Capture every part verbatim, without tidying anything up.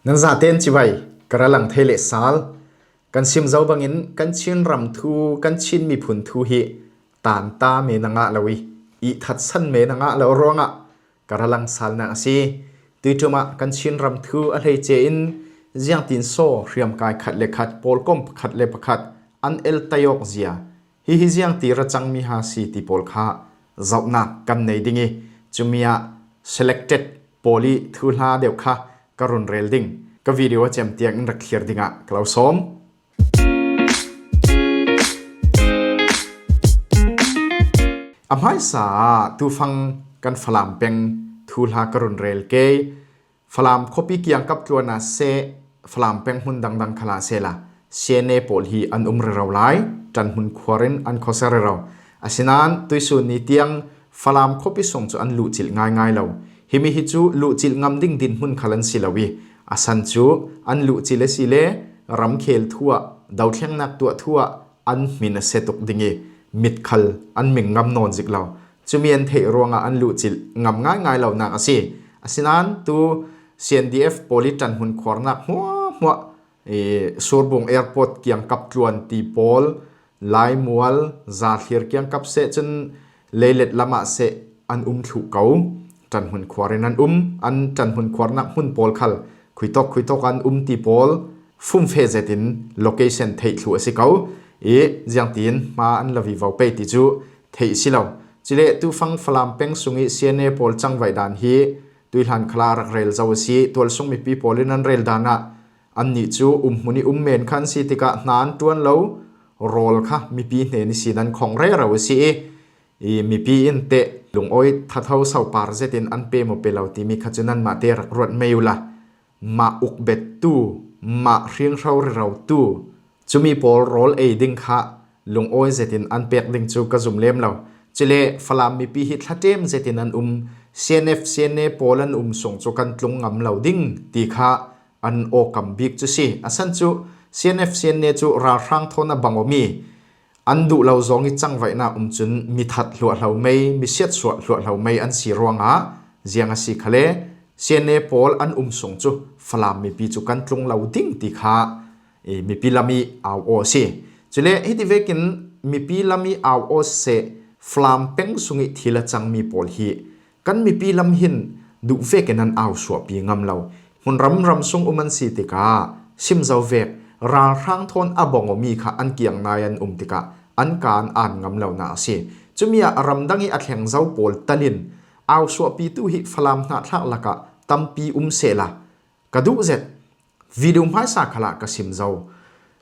Nan zaten chibai, ka ra lang thei leh sal. Kan sim zo bangin kan Chin ram thu, kan Chin miphun thu hi tanta men a ngah lo i, i thatsan men a ngah lo ruangah ka ra lang salna a si. Tuitumah kan Chin ram thu a hleice in ziangtin saw hriamkai khat le khat, pawlkom pakhat le pakhat an el tai awk zia. Hi hi ziangti ra cangmi ha si ti pawl kha zauhnak kan nei ding i, cumi ah selected pawl i thuhla deuh kha ka run rel ding. Ka video a cem tiang in rak thlir dingah ka lo sawm. A hmaisa ah tufang kan Falam peng thuhla ka run rel kei. Falam khuapi kiangkap tluana seh, Falam peng hmun dangdang khala sehla, C N A pawl hi an um rero lai, Ṭanhmun khuar in an khuasa rero. Asinan tuisun ni tiang Falam khuapi sung cu an luhcilh ngaingai lo. Himi hi cu luhcilh ngam ding dinhmun khal an si lo i, a san cu an luhcilh a si le ramkhel thu ah, dothlengnak tuah thu ah an hmin a se tuk ding i, mit khal an ming ngam nawn zik lo. Cumi an theih ruangah an luhcilh ngam ngaingai lonak a si. Asinan tu C N D F pawl i Ṭanhmun khuarnak hmuahhmuah, i, Surbung Airport kiangkap tluan ti pawl, Laimual, Zathlir kiangkap seh cun Leilet lamah seh an um thluh ko. Ṭanhmun khuar in an um, an Ṭanhmun khuarnak hmun pawl khal khuitawk khuitawk an um ti pawl fumfe zetin location theih thluh a si ko. I, ziangtin hma an la vivo pei ti cu theih si lo. Cule tufang Falam peng sung i C N A pawl cangvaih dan hi tuihlan khalah rak rel zo a si. Tualsung mipi pawl in an rel dan ah annih cu umhmun i um men kha an si tikah hna an ṭuan lo, rawl kha mipi hnen ihsin an khong rero a si i, i mipi in teh lungawi thatho sopar zetin an pe maw pe lo timi kha cu nanmah te rak ruat mei uhla, mah ukbettu, mah hringhro rerotu, cumi pawl rawl ei ding kha lungawi zetin an pek ding cu ka zum lem lo. Cule Falam mipi hi thlaṭem zetin an um, C N F, C N A pawl an um sung cu kan tlung ngam lo ding ti kha an awkam bik cu si. A san cu C N F, C N A cu ralhrang thawn a bangawmi an duh lo zong i cangvaihnak um cun mi that hluahhlo mei, mi siatsuah hluahhlo mei an si ruangah ziang a si khale, C N A pawl an um sung cu Falam mipi cu kan tlung lo ding ti kha, i, mipi lam i au aw a si. Cule hiti vekin mipi lam i au aw seh, Falam peng sung i thil a cangmi pawl hi kan mipi lam hin duh vekin an au suahpi ngam lo. Hmun ram ram sung um an si tikah sim zo vek, ralhrang thawn a bangawmi kha an kiang nai an um tikah an kan an ngam lonak a si. Cumi ah ramdang i a thleng zo pawl tal in au suahpitu hi Falam hnahthlak lakah tampi um sehla, ka duh zet video hmaisa khalah ka sim zo.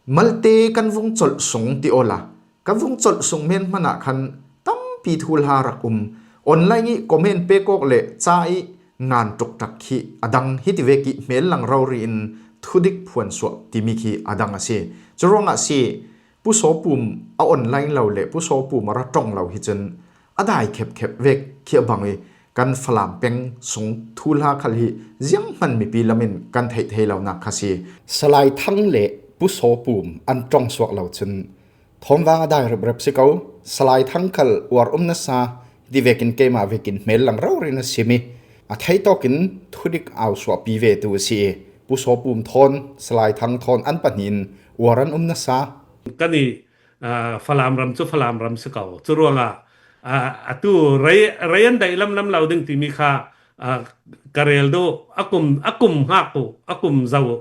Malte kan vung colh sung ti awla, kan vung colh sung men hmanah khan tampi thuhla rak um. Online i comment pek awk le ca i ngan ṭukṭak khi a dang, hiti vek i hmel lang rori in thudik phuansuah timi khi a dang a si. Curuangah si, Pu Sawpum a online lo le Pu Sawpum a ra ṭong lo hi cun a dai khepkhep vek khi a bang i, kan Falam peng sung thuhla khal hi zianghman mipi lam in kan theih thei lonak kha si. Salai Thang le Pu Sawpum an ṭong suak lo cun thawmvang a dai reprep si ko. Salai Thang khal uar um nasa, hiti vekin keimah vekin hmel lang rori in a sim i, a theih tawkin thudik au suahpi ve tu a si i, Pu Sawpum thawn, Salai Thang thawn an pahnih in uar an um nasa. Kan i, aa, Falam ram cu Falam ram si ko. Curuangah, aa, atu rei, rei an daih lamlam lo ding timi kha, aa, ka rel duh, a kum, a kum hngak uh, a kum zo uh.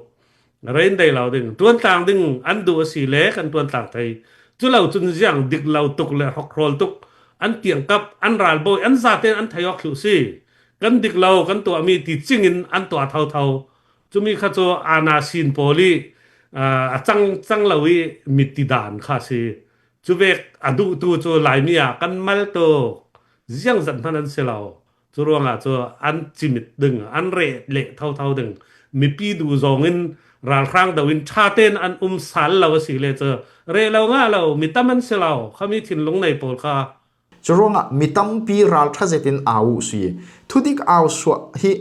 Rei an daih lo ding, ṭuantlang ding an duh a si le kan ṭuantlang thei. Culo cun ziang dik lo tuk le hrokhrawl tuk an kiangkap, an ralbawi, an zaten an theih awk thluh si. Kan dik lo, kan tuahmi ti cingin an tuah thotho. Cumi kha cu ana sin pawl i, aa, a cang, cang lo i mit ti dan kha si. Cuvek a duhtu cu Laimi ah kan mal tuk. Ziangzat hman an si lo. Curuangah cu an cimit ding, an reh leh thotho ding. Mipi duh zongin ralhrang do in ṭha tein an um sal lo a si le cu reh lo ngah lo, mi tam an si lo. Khami thinlung nei pawl kha. Curuangah mi tampi ralṭha zetin au uh si. Thudik au suah hi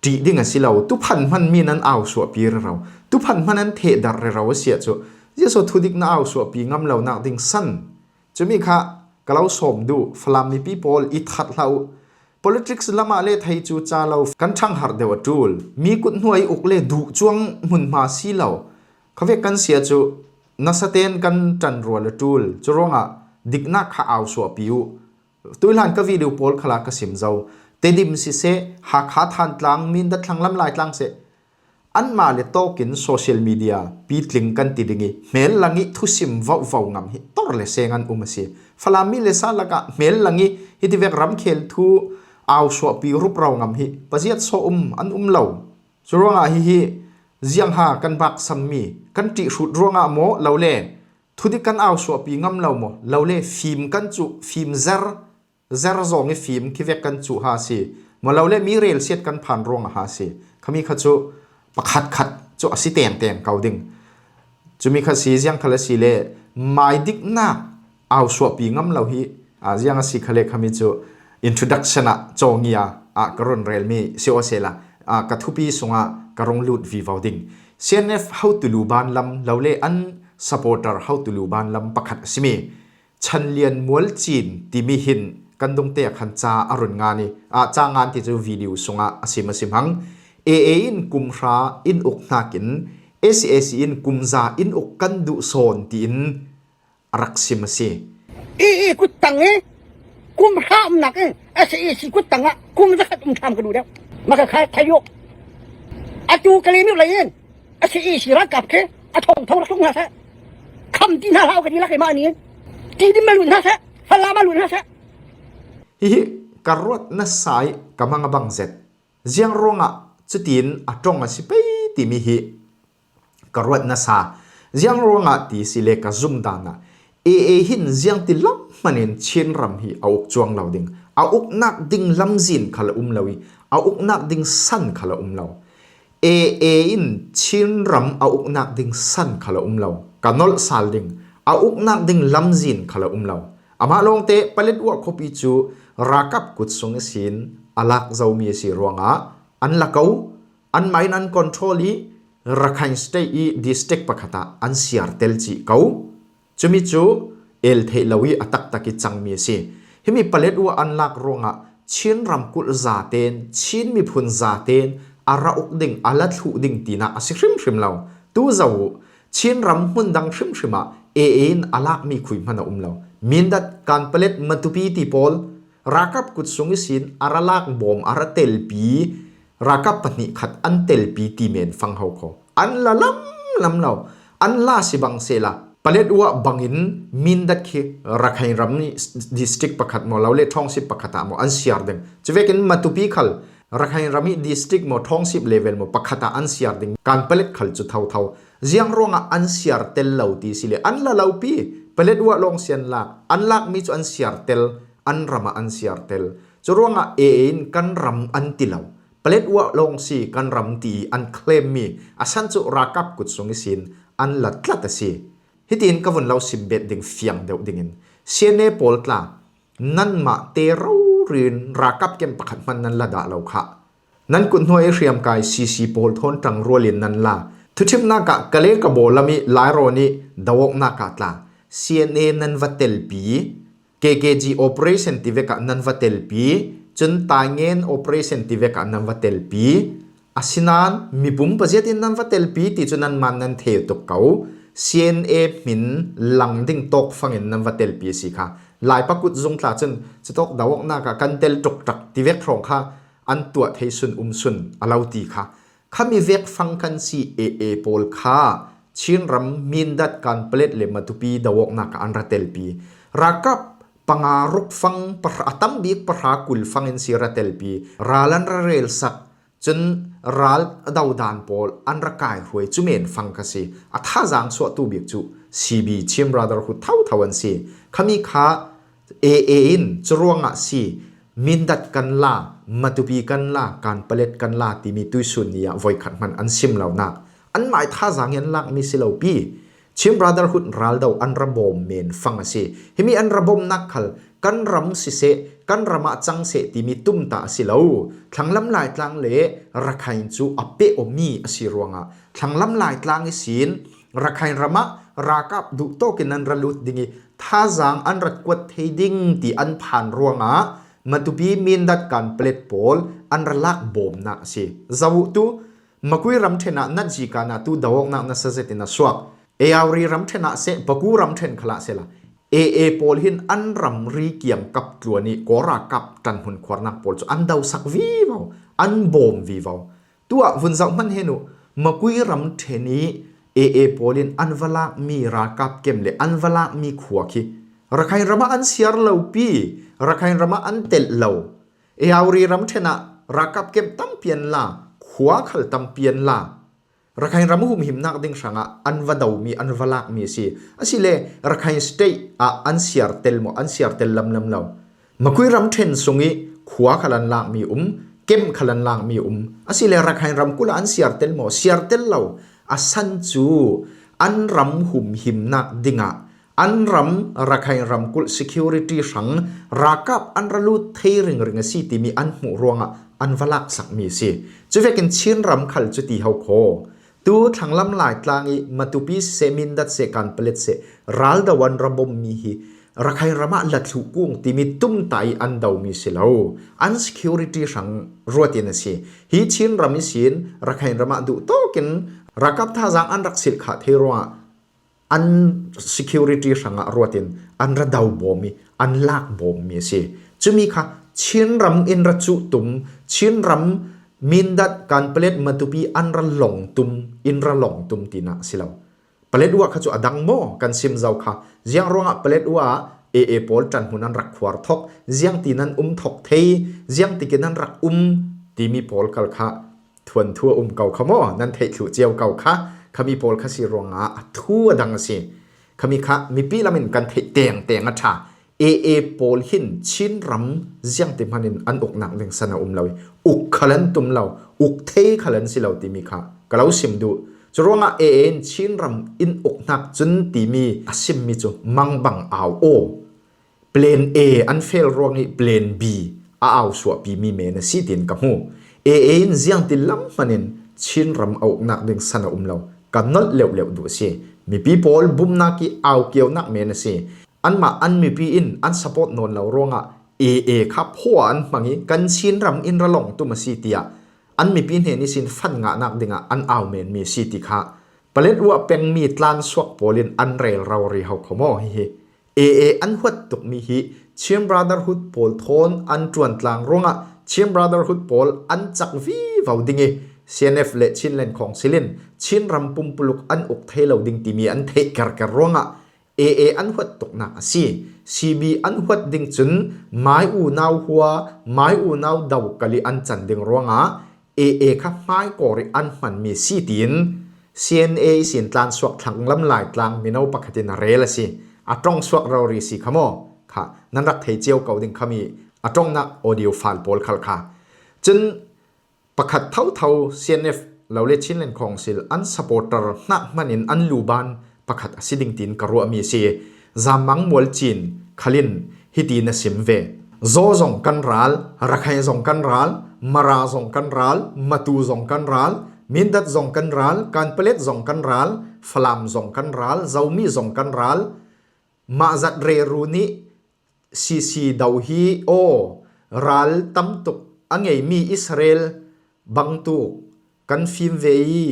ṭih ding a si lo. Tuphan hman mi nan au suahpi rero. Tuphan hman an thehdarh rero a si ahcun Jesuh thudik na au suahpi ngam lonak ding san. Cumi kha ka lo sawm duh, Falam mipi pawl i that hlah uh. Politics lamah le thei cu ca lo kan ṭhangharh deuh a ṭul. Mi kut hnuai uk le duh cuang hmunhma si lo. Khavek kan sia cu nasaten kan ṭanrual a ṭul. Curuangah diknak kha au suahpi uh. Tuihlan ka video pawl khalah ka sim zo. Tedim siseh, Hakha, Thantlang, Mindat, Thlanglam, Laitlang seh, anmah le tawkin social media pitling kan ti ding i, hmel lang i thusim vauhvau ngam hi tor le seng an um a si. Falam mi le sa lakah hmel lang i hitivek ramkhel thu au suahpi ruprau ngam hi paziat sawh um an um lo. Curuangah hihi ziangha kan baksammi kan ṭihhrut ruangah maw lo le thudik kan au suahpi ngam lo maw lo le fim kan cuh, fim zer, zer zawng i fim khivek kan cuh ha si maw lo le mi relsiat kan phan ruangah ha si. Khami kha cu pakhat khat cu a si tengteng ko ding. Cumi kha si ziang khal a si le maidiknak au suahpi ngam lo hi, a, ziang a si khale khami cu introduction ah cawngia, a, ka run relmi si aw sehla, a, ka thupi sungah ka rung lut vivo ding. C N F hotulu banlam lo le an supporter hotulu banlam pakhat a simi Chanlian Mualcin timi hin kan dungte a khan ca a run ngan i, a, ca ngan ti cu video sungah a sim a sim hang. A A in kum hra in uk hnakin S A C in kum za in uk kan duh sawn tiin a rak sim a si. A A kuttang i kum hra umnak in S A C kuttang ah kum zakhat um tham ka duh deuh. Maka kha thayo. Atu ka lemi lei in S A C ralkap khi a thong thong rak tlung hna seh. Kham ti hna hlau ka ti lak i mah ni. Ti dim ma lut hna seh. Fala ma lut hna seh. Hihi ka ruat nasa i ka mang a bang zet. Ziang ruangah cutin a ṭong a si pei timi hi ka ruat nasa. Ziang ruangah ti si le ka zumdan ah A A hin ziang ti lam hmanin Chin ram hi a uk cuang lo ding, a uknak ding lamzin khal a um lo i, a uknak ding san khal a um lo. A A in Chin ram a uknak ding san khal a um lo. Ka nolh sal ding, a uknak ding lamzin khal a um lo. Amah lawngte Paletwa khuapi cu ralkap kut sung ihsin a lak zomi a si ruangah an la ko, anmah in an control i Rakhine State i district pakhat ah an siar tel cih ko. Cumi cu el theih lo i a taktak i cangmi a si. Himi Paletwa an lak ruangah Chin ramkulh zaten, Chin miphun zaten a ra uk ding, a la thluh ding tinak a si hrimhrim lo. Tu zo uh, Chin ram hmun dang hrimhrim ah A A in a lakmi khui hman a um lo. Mindat, Kanpalet, Matupi ti pawl ralkap kut sung ihsin a ra lak bawm, a ra telpi, ralkap pahnih khat an telpi ti men fang ho kho. An la lam lam lo. An la si bang sehla Paletwa bangin Mindat khi Rakhine ram nih district pakhat maw lo le ṭhawngsip pakhat ah maw an siar ding. Cuvekin Matupi khal Rakhine ram ih district maw ṭhawngsip level maw pakhat ah an siar ding. Kanpalet khal cu thotho. Ziang ruangah an siar tel lo ti si le an la lo pi. Paletwa lawng si an lak. An lakmi cu an siar tel. An ram ah an siar tel. Curuangah A A in kan ram an ti lo. Paletwa lawng si kan ram ti i an claim mi a san cu ralkap kut sung ihsin an la tlat a si. Hitin ka vun lo simbet ding fiang deuh dingin C N A pawl tla, nanmah te rori in ralkap kem pakhat hman nan la dah lo kha. Nan kut hnuai i hriamkai C C pawl thawn ṭangrual in nan la. Thuṭhimnak ah ka le ka baw lam i Lairawn i do awknak ah tla, C N A nan va telpi, K K G operation ti vekah nan va telpi, cun Taingen operation ti vekah nan va telpi. Asinain mipum paziat in nan va telpi ti cu nanmah nan theu tuk ko. C N A hmin lang ding tawk fangin nan va telpi a si kha. Lai pakut zung tla cun cutawk do awknak ah kan tel tuk tak ti vek hrawng kha an tuah thei sun um sun a lo ti kha. Khami vek fang kan si A A pawl kha Chin ram Mindat, Kanpalet le Matupi do awknak ah an ra telpi. Ralkap panga ruk fang pahra, a tam bik pahra kul fangin si ra telpi. Ral an ra relsak. Cun ral a dodan pawl an ra kaihruai cu men fang kha si. A thazaang suahtu bik cu C B, Chin Brotherhood thotho an si. Khami kha A A in curuangah si, Mindat kan la, Matupi kan la, Kanpalet kan la timi tuisun ni ah voikhat hman an sim lonak, anmah ih thazaang i an lakmi si lo pi. Chin Brotherhood raldo an ra bawm men fang a si. Himi an ra bawmnak khal kan ram siseh, kan ram ah cang seh timi tumtah a si lo. Thlanglam, Laitlang le Rakhine cu a peh awmi a si ruangah Thlanglam, Laitlang ihsin Rakhine ram ah ralkap duhtawk in an ra lut ding i thazaang an rat kuat thei ding ti an phan ruangah Matupi, Mindat, Kanpetlet pawl an ra lak bawmna a si. Zoh uh tu, Makui ramthen ah Natjikan ah tu do awknak nasa zetin a suak. Eauri ramthen ah seh, Paku ramthen khalah sehla, A A pawl hin an ramri kiangkap tluan ih Kawl ralkap ṭanhmun khuarnak pawl cu an dosak vivo, an bawm vivo. Tuah vun zoh hmanh hen uh, Makui ramthen ih A A pawl in an va lakmi ralkap kem le an va lakmi khua khi Rakhine ram ah an siar lopi, Rakhine ram ah an telh lo. Eauri ramthen ah ralkap kem tampi an la, khua khal tampi an la. Rakhine ram humhimnak ding hrangah an va domi, an va lakmi a si. Asile Rakhine State ah an siar tel maw, an siar tel lamlam lo. Makui ramthen sungih khua khal an lakmi um, kem khal an lakmi um. Asile Rakhine ramkulh ah an siar tel maw, siar tel lo. A san cu an ram humhimnak dingah an ram, Rakhine ramkulh security hrang ralkap an ra lut thei ringring a si timi an hmuh ruangah an va laksakmi a si. Cuvekin Chin ram khal cu ti ho kho. Tu thlanglam Laitlang ih Matupi siseh, Mindat seh, Kanpetlet seh, ral do an ra bawmmi hi Rakhine ram ah la thluh kung timi tumtah ih an domi si lo. An security hrang ruatin a si. Hi Chin ram ihsin Rakhine ram ah duhtawkin ralkap thazaang an rak silh khah thei ruangah an security hrangah ruatin an ra do bawm ih an lak bawmmi a si. Cumi kha Chin ram in ra cuh tum, Chin ram Mindat, Kanpetlet, Matupi an ra lawng tum, in ra lawng tum tinak a si lo. Paletwa kha cu a dang maw? Kan sim zo kha. Ziang ruangah Paletwa ah A A pawl ṭanhmun an rak khuar thok, ziangtin an um thok thei, ziangtikin an rak um timi pawl khal kha thuanthu a um ko kha maw? Nan theih thluh cio ko kha. Khami pawl kha si ruangah a thu a dang a si. Khami kha mipi lam in kan theih tengteng a ṭha. A A pawl hin Chin ram ziangti hmanh in an uknak ding san a um lo ih, uk khal an tum lo, uk thei khal an si lo timi kha ka lo sim duh. Curuangah A A in Chin ram in uknak cun timi a simmi cu mangbang au aw. Plan A an fel ruang ih Plan B a au suahpimi men a si tiin ka hmu. A A in ziangtin lam hmanh in Chin ram a uknak ding san a um lo. Ka nolh leuhleuh duh a si. Mipi pawl bumnak ih au kionak men a si. Anmah an mipi in an support nawn lo ruangah A A kha phaw ah an hmang ih kan Chin ram in ra lawng tum a si tiah an mipi hnen ihsin fan ngahnak dingah an au menmi a si ti kha Paletwa pengmi tlansuak pawl in an rel rori ho kho maw hihi. A A an huat tukmi hi Chin Brotherhood pawl thawn an ṭuantlang ruangah Chin Brotherhood pawl an cak vivo ding ih C N F le Chinland Council in Chin ram pumpuluk an uk thei lo ding timi an theih kerker ruangah A A an huat tuknak a si. C B an huat ding cun mai unau hua, mai unau do kal ih an can ding ruangah A A kha hmaikawr ih an hmanmi a si tiin C N A ihsin tlansuak thlanglam Laitlang mino pakhat in a rel a si. A ṭongsuak rori si kha maw? Kha nan rak thei cio ko ding khami a ṭongnak audio file pawl khal kha. Cun pakhat thotho C N F lo le Chinland Council an supporter hnak hmanh in an luban pakhat a si ding tiin ka ruahmi a si. Zammang Mual Cin khal in hiti na sim ve. Zaw zong kan ral, Rakhine zong kan ral, Mara zong kan ral, Matu zong kan ral, Mindat zong kan ral, Kanpalet zong kan ral, Falam zong kan ral, Zomi zong kan ral, mah zat reru nih sisi do hi aw, ral tamtuk a ngeimi Israel bangtuk kan fim ve i,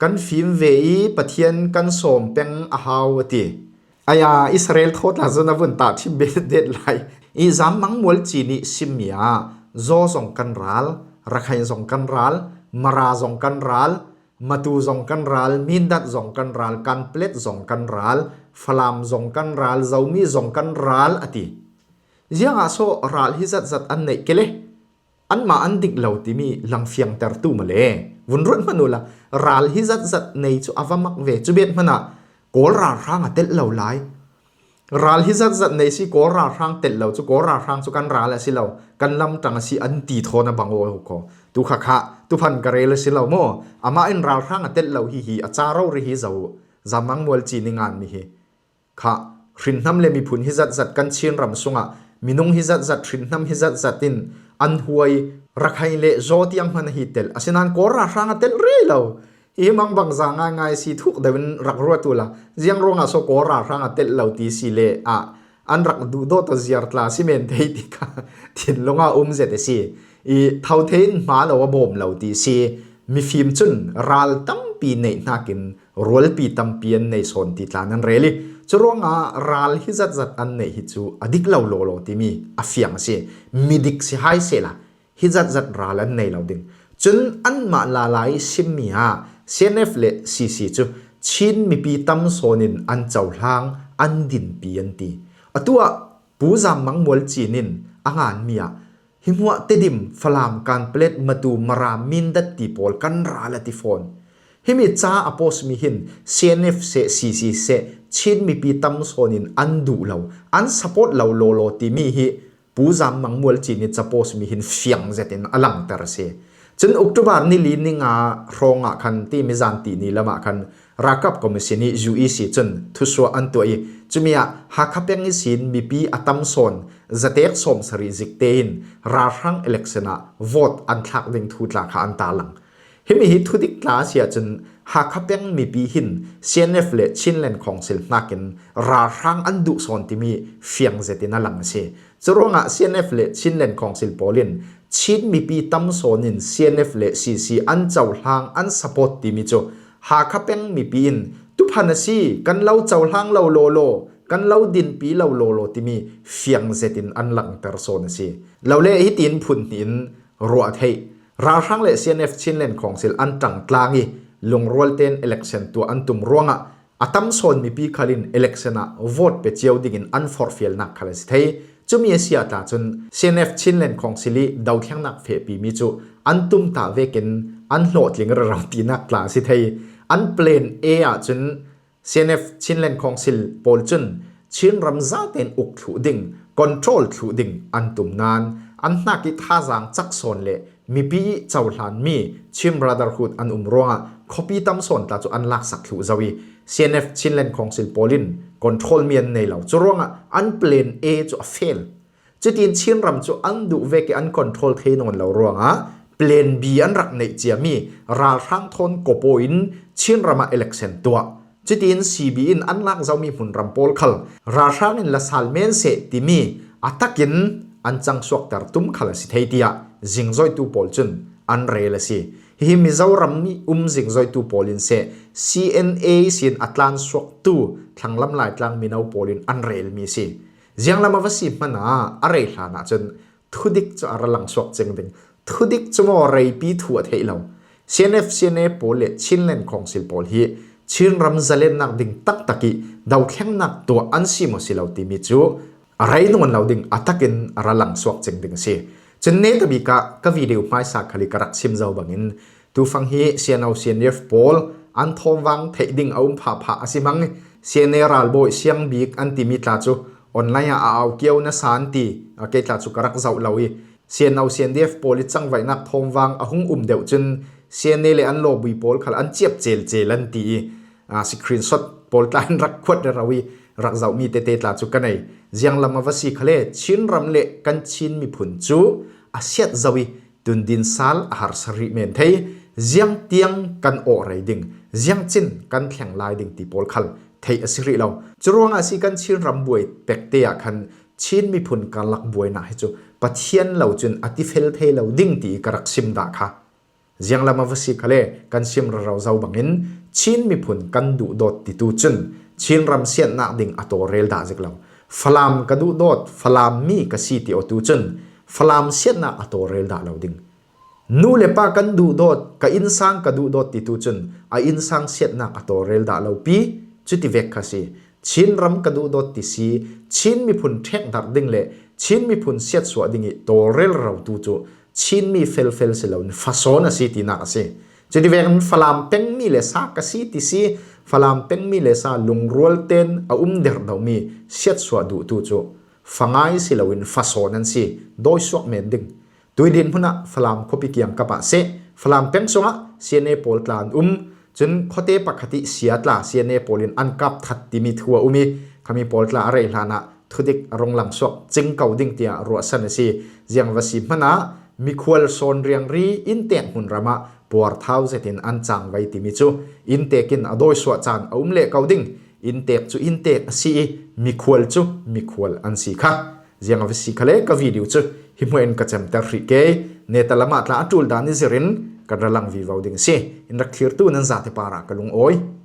kan fim ve i Pathian kan sawm peng a hau a ti. Aya, Israel thawtla zon a vun tah thim bet det lai. I Zammang Mual Cin ih simmi ah Zaw zong kan ral, Rakhine zong kan ral, Mara zong kan ral, Matu zong kan ral, Mindat zong kan ral, Kanpalet zong kan ral, Falam zong kan ral, Zomi zong kan ral a ti. Ziangah so ral hi zatzat an neih ke le? Anmah an dik lo timi langfiangtertu male. Vun ruat hmanh uhla, ral hi zatzat nei cu a va mak ve. Cu bet hmanh ah Kawl ralhrang a telh lo lai. Ral hi zatzat nei si, Kawl ralhrang telh lo cu, Kawl ralhrang cu kan ral a si lo, kan lamtang a si an ti thawn a bang aw ko. Tu kha kha, tu phan ka rel a si lo maw? Amah in ralhrang a telh lo hihi, a ca rori hi zo uh. Zammang Mual Cin ih nganmi hi. Kha, hrinhnam le miphun hi zatzat kan Chin ram sungah, minung hi zatzat, hrinhnam hi zatzat in an huai, Rakhine le Zaw tiang hmanh a hi telh. Asinain Kawl ralhrang a telh rih lo. Hi mangbangza ngaingai si thuk deuh in rak ruat uhla, ziang ruangah so Kawl ralhrang a telh lo ti si le ah, an rak duhdawt aw ziar tla si men thei ti kha thinlunga um zet a si. I tho thei in hma lo a bawm lo ti si. Mifim cun ral tampi neih hnakin rualpi tampi an nei sawn ti tla nan rel i, curuangah ral hi zatzat an neih hi cu a dik lo lawlaw timi a fiang a si. Midik si hai sehla hi zatzat ral an nei lo ding. Cun anmah lala i simmi ah C N F le C C cu Chin mipi tam sawn in an cohlang, an dinpi an ti. Atu ah Pu Zam Mang Mual Cin in a nganmi ah, hi hmuah Tedim, Falam, Kanpetlet, Matu, Maram, Mindat ti pawl kan ral a ti fawn. Himi ca a post mi hin C N F seh, C C seh, Chin mipi tam sawn in an duh lo, an support lo lawlaw timi hi Pu Zam Mang Mual Cin i ca post mi hin fiang zetin a langter a si. Cun October ni li ni nga hrawngah khan timi zan ti ni lamah khan Ralkap Commission i U E C cun thusuah an tuah i, cumi ah Hakha peng ihsin mipi a tam sawn zatek sawmsarih zik tein ralhrang election ah vote an thlak ding thu tla kha an tarlang. Himi hi thudik tla a si ahcun Hakha peng mipi hin C N F le Chinland Council hnakin ralhrang an duh sawn timi fiang zetin a lang a si. Curuangah C N F le Chinland Council pawl in Chin mipi tam sawn in C N F le C C an cohlang, an support timi cu Hakha peng mipi in tuphan a si, kan lo cohlang lo lawlaw, kan lo dinpi lo lawlaw timi fiang zetin an langter sawn a si. Lole hitin phun hnih in ruah theih. Ralhrang le C N F Chinland Council an ṭangtlang i lungrual tein election tuah an tum ruangah a tam sawn mipi khal in election ah vote pe cio dingin an forhfialnak khal a si thei. Cumi a si ah tla cun C N F Chinland Council i dothlennak fehpi mi cu an tum ta vekin an hlawhtling rero tinak tla a si thei. An plan A ah cun C N F Chinland Council pawl cun Chin ram zaten uk thluh ding, control thluh ding an tum nain an hnak i thazaang cak sawn le mipi i cohlanmi Chin Brotherhood an um ruangah khuapi tam sawn tla cu an laksak thluh zo i C N F Chinland Council pawl in control mi an nei lo. Curuangah an plan A cu a fail. Cutin Chin ram cu an duh vek i an control thei nawn lo ruangah plan B an rak neih ciami ralhrang thawn kopo in Chin ram ah election tuah. Cutin C B in an lak zomi hmunram pawl khal ralhrang in la sal men seh timi a takin an cang suakter tum khal a si thei, tiah zingzoitu pawl cun an rel a si. Hihi Mizoram i um zingzoitu pawl in seh, C N A sin a tlan suaktu thlanglam Laitlang mino pawl in an relmi a si. Zianglam a va si hmanh ah a rei hlan ahcun thudik cu a ra langsuak cing ding, thudik cu maw reipi thu a theih lo. C N F, C N A pawl le Chinland Council pawl hi Chin ram zalennak ding taktak i dothlennak tuah an si maw si lo timi cu a rei nawn lo ding a takin a ra langsuak cing ding a si. Cun netabik ah ka video hmaisa khal i ka rak sim zo bangin, tufang hi C N O, C N F pawl an thawmvang theih ding a um phahphah a si hmang. C N A ralbawi siangbik an timi tla cu online ah a au kio nasa an ti, a kei tla cu ka rak zoh lo i, C N O, C N D F pawl i cangvaihnak thawmvang a hung um deuh cun C N A le an lawbui pawl khal an ciap celcel an ti i, aa, screenshot pawl tla in rak khuat rero i rak zohmi tete tla cu ka nei. Zianglam a va si khal le Chin ram le kan Chin miphun cu a siat zo i tundin sal a harsa rih men thei. Ziangtiang kan awh rei ding, ziangcin kan thleng lai ding ti pawl khal theih a si rih lo. Curuangah a si, kan Chin ram buai pek te ah khan Chin miphun karlak buainak hi cu Pathian lo cun a ti fel thei lo ding ti i ka rak sim dah kha. Zianglam a va si khal le kan sim rero zo bangin Chin miphun kan duhdawt titu cun Chin ram siatnak ding a tawlrel dah zik lo. Falam ka duhdawt, Falam mi ka si ti awtu cun Falam siatnak a tawlrel dah lo ding. Nu le pa kan duhdawt, ka innsang ka duhdawt titu cun a innsang siatnak a tawlrel dah lo pi, cuti vek kha si. Chin ram ka duhdawt ti si, Chin miphun ṭhekdarh ding le Chin miphun siatsuah ding i tawlrel rerotu cu Chinmi felfel si loin fasawn a si tinak a si. Cuti vekin Falam pengmi le sa ka si ti si, Falam pengmi le sa lungrual tein a um derhdomi siatsuah duhtu cu fangai si loin fasawn an si, dawisuak men ding. Tui dinhmun ah Falam khuapi kiangkap ah seh, Falam peng sungah C N A pawl tla an um. Cun khuate pakhat i sia tla C N A pawl in an kap that timi thu a um i, khami pawl tla a rei hlan ah thudik a rung langsuak cing ko ding tiah ruahsan a si. Ziang va si hmanh ah mikhual sawn riangri inntek hmunram ah puarthau zetin an cangvai timi cu inntek in a dawisuah caan a um leh ko ding. Inntek cu inntek a si i, mikhual cu mikhual an si kha. Ziang a va si khale ka video cu hi hmuah in ka cemter hrih ke. Neta lamah tla a ṭul dan i zirin kan ra lang vivo ding a si. In rak thlirtu nan zate parah ka lungawi.